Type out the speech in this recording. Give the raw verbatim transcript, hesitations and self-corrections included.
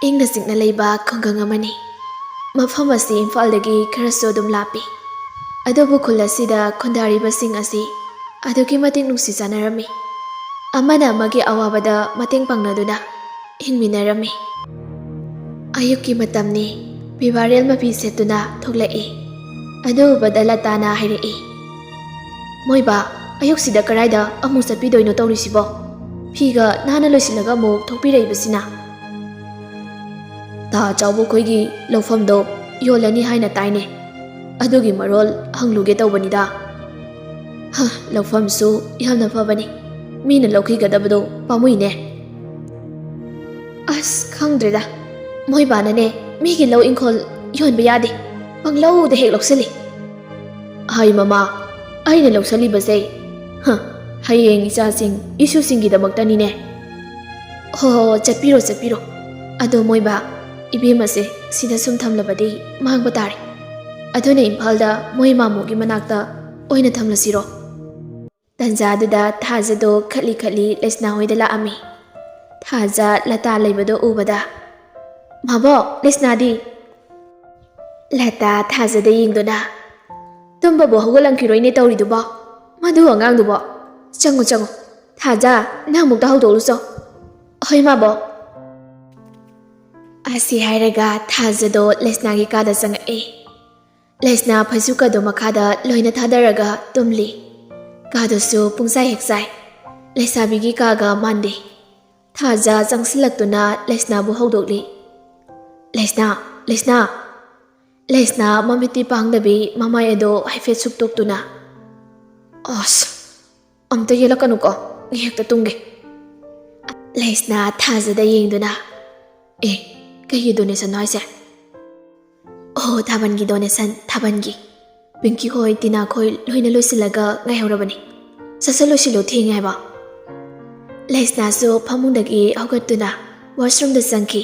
ꯏꯪꯅ ꯆꯤꯛꯅ ꯂꯩꯕ ꯈꯨꯡꯒꯪ ꯑꯃꯅꯤ꯫ ꯃꯐꯝ ꯑꯁꯤ ꯏꯝꯐꯥꯜꯗꯒꯤ ꯈꯔꯁꯨ ꯑꯗꯨꯝ ꯂꯥꯞꯄꯤ꯫ ꯑꯗꯨꯕꯨ ꯈꯨꯜ ꯑꯁꯤꯗ ꯈꯨꯟꯗꯥꯔꯤꯕꯁꯤꯡ ꯑꯁꯤ ꯑꯗꯨꯛꯀꯤ ꯃꯇꯤꯛ ꯅꯨꯡꯁꯤ ꯆꯥꯟꯅꯔꯝꯃꯤ꯫ ꯑꯃꯅ ꯑꯃꯒꯤ ꯑꯋꯥꯕꯗ ꯃꯇꯦꯡ ꯄꯥꯡꯅꯗꯨꯅ ꯍꯤꯡꯃꯤꯟꯅꯔꯝꯃꯤ꯫ ꯑꯌꯨꯛꯀꯤ ꯃꯇꯝꯅꯤ꯫ ꯐꯤꯕꯥꯔꯦꯜ ꯃꯐꯤ ꯁꯦꯠꯇꯨꯅ ꯊꯣꯛꯂꯛꯏ꯫ ꯑꯗꯨ ꯎꯕꯗ ꯂꯇꯥꯅ ꯍꯥꯏꯔꯛꯏ, "ꯃꯣꯏꯕꯥ, ꯑꯌꯨꯛꯁꯤꯗ ꯀꯗꯥꯏꯗ ꯑꯃꯨꯛ ꯆꯠꯄꯤꯗꯣꯏꯅꯣ ꯇꯧꯔꯤꯁꯤꯕꯣ? ꯐꯤꯒ ꯅꯥꯟꯅ ꯂꯣꯏꯁꯤꯜꯂꯒ ꯑꯃꯨꯛ ꯊꯣꯛꯄꯤꯔꯛꯏꯕꯁꯤꯅ?" "ꯇꯥ ꯆꯥꯎꯕ ꯈꯣꯏꯒꯤ ꯂꯧꯐꯝꯗꯣ ꯌꯣꯜꯂꯅꯤ ꯍꯥꯏꯅ ꯇꯥꯏꯅꯦ꯫ ꯑꯗꯨꯒꯤ ꯃꯔꯣꯜ ꯍꯪꯂꯨꯒꯦ ꯇꯧꯕꯅꯤꯗ꯫ ꯍ, ꯂꯧꯐꯝꯁꯨ ꯌꯥꯝꯅ ꯐꯕꯅꯤ꯫ ꯃꯤꯅ ꯂꯧꯈꯤꯒꯗꯕꯗꯣ ꯄꯥꯝꯃꯨꯏꯅꯦ꯫" "ꯑꯁ, ꯈꯪꯗ꯭ꯔꯦꯗ꯫ ꯃꯣꯏꯕꯥꯅꯅꯦ ꯃꯤꯒꯤ ꯂꯧ ꯏꯪꯈꯣꯜ ꯌꯣꯟꯕ ꯌꯥꯗꯦ꯫ ꯄꯪꯂꯧꯗ ꯍꯦꯛ ꯂꯧꯁꯤꯜꯂꯤ꯫" "ꯍꯥꯏ ꯃꯃꯥ, ꯑꯩꯅ ꯂꯧꯁꯤꯜꯂꯤꯕꯁꯦ, ꯍ, ꯍꯌꯦꯡ ꯏꯆꯥꯁꯤꯡ ꯏꯁꯨꯁꯤꯡꯒꯤꯗꯃꯛꯇꯅꯤꯅꯦ꯫" "ꯍꯣ, ꯍꯣ, ꯍꯣ, ꯆꯠꯄꯤꯔꯣ, ꯆꯠꯄꯤꯔꯣ꯫ ꯑꯗꯣ ꯃꯣꯏꯕꯥ, ꯏꯕꯦꯝꯃꯁꯦ ꯁꯤꯗ ꯁꯨꯝ ꯊꯝꯂꯕꯗꯤ ꯃꯥꯡꯕ ꯇꯥꯔꯦ꯫ ꯑꯗꯨꯅ ꯏꯝꯐꯥꯜꯗ ꯃꯣꯏ ꯃꯥꯃꯣꯒꯤ ꯃꯅꯥꯛꯇ ꯑꯣꯏꯅ ꯊꯝꯂꯁꯤꯔꯣ?" ꯇꯟꯖꯥꯗꯨꯗ ꯊꯥꯖꯗꯣ ꯈꯠꯂꯤ ꯈꯠꯂꯤ ꯂꯩꯁꯅꯥ ꯍꯣꯏꯗ ꯂꯥꯛꯑꯝꯃꯤ꯫ ꯊꯥꯖ ꯂꯇꯥ ꯂꯩꯕꯗꯣ ꯎꯕꯗ, "ꯃꯥꯕꯣꯛ, ꯂꯩꯁꯅꯥꯗꯤ?" ꯂꯇꯥ ꯊꯥꯖꯗ ꯌꯦꯡꯗꯨꯅ, "ꯇꯨꯝꯕꯕꯨ ꯍꯧꯒꯠꯂꯝꯈꯤꯔꯣꯏꯅꯦ ꯇꯧꯔꯤꯗꯨꯕꯣ, ꯃꯗꯨ ꯑꯉꯥꯡꯗꯨꯕꯣ꯫ ꯆꯪꯉꯨ, ꯆꯪꯉꯨ꯫ ꯊꯥꯖ, ꯅꯪ ꯑꯃꯨꯛꯇ ꯍꯧꯗꯣꯛꯂꯨꯆꯣ꯫" "ꯍꯣꯏ, ꯃꯥꯕꯣꯛ꯫" ꯑꯁꯤ ꯍꯥꯏꯔꯒ ꯊꯥꯖꯗꯣ ꯂꯩꯁꯅꯥꯒꯤ ꯀꯥꯗ ꯆꯪꯉꯛꯑꯦ꯫ ꯂꯩꯁꯅꯥ ꯐꯩꯖꯨꯞꯀꯗꯣ ꯃꯈꯥꯗ ꯂꯣꯏꯅ ꯊꯥꯗꯔꯒ ꯇꯨꯝꯂꯤ꯫ ꯀꯥꯗꯨꯁꯨ ꯄꯨꯡꯆꯥꯏ ꯍꯦꯛ ꯆꯥꯏ꯫ ꯂꯩꯁꯥꯕꯤꯒꯤ ꯀꯥꯒ ꯃꯥꯟꯗꯦ꯫ ꯊꯥꯖ ꯆꯪꯁꯤꯜꯂꯛꯇꯨꯅ ꯂꯩꯁꯅꯥꯕꯨ ꯍꯧꯗꯣꯛꯂꯤ꯫ "ꯂꯩꯁꯅꯥ, ꯂꯩꯁꯅꯥ!" ꯂꯩꯁꯅꯥ ꯃꯃꯤꯠꯇꯤ ꯄꯥꯡꯗꯕꯤ ꯃꯃꯥꯏ ꯑꯗꯣ ꯍꯥꯏꯐꯦꯠ ꯁꯨꯛꯇꯣꯛꯇꯨꯅ, "ꯑꯁ, ꯑꯝꯇ ꯌꯦꯜꯂꯛꯀꯅꯨꯀꯣ, ꯉꯥꯏꯍꯥꯛꯇ ꯇꯨꯝꯒꯦ꯫" ꯂꯩꯁꯅꯥ ꯊꯥꯖꯗ ꯌꯦꯡꯗꯨꯅ, "ꯑꯦ, ꯀꯩꯒꯤ ꯗꯣꯅꯦꯁꯟꯅꯣ ꯍꯥꯏꯁꯦ?" "ꯑꯣ, ꯊꯥꯕꯜꯒꯤ ꯗꯣꯅꯦꯁꯟ, ꯊꯥꯕꯜꯒꯤ꯫ ꯄꯤꯡꯀꯤ ꯍꯣꯏ, ꯇꯤꯅꯥ ꯈꯣꯏ ꯂꯣꯏꯅ ꯂꯣꯏꯁꯤꯜꯂꯒ ꯉꯥꯏꯍꯧꯔꯕꯅꯤ꯫ ꯁꯠ ꯁꯠ ꯂꯣꯏꯁꯤꯜꯂꯣ, ꯊꯦꯡꯉꯦ ꯍꯥꯏꯕ꯫" ꯂꯩꯁꯅꯥꯁꯨ ꯐꯃꯨꯡꯗꯒꯤ ꯍꯧꯒꯠꯇꯨꯅ ꯋꯥꯁꯔꯨꯝꯗ ꯆꯪꯈꯤ꯫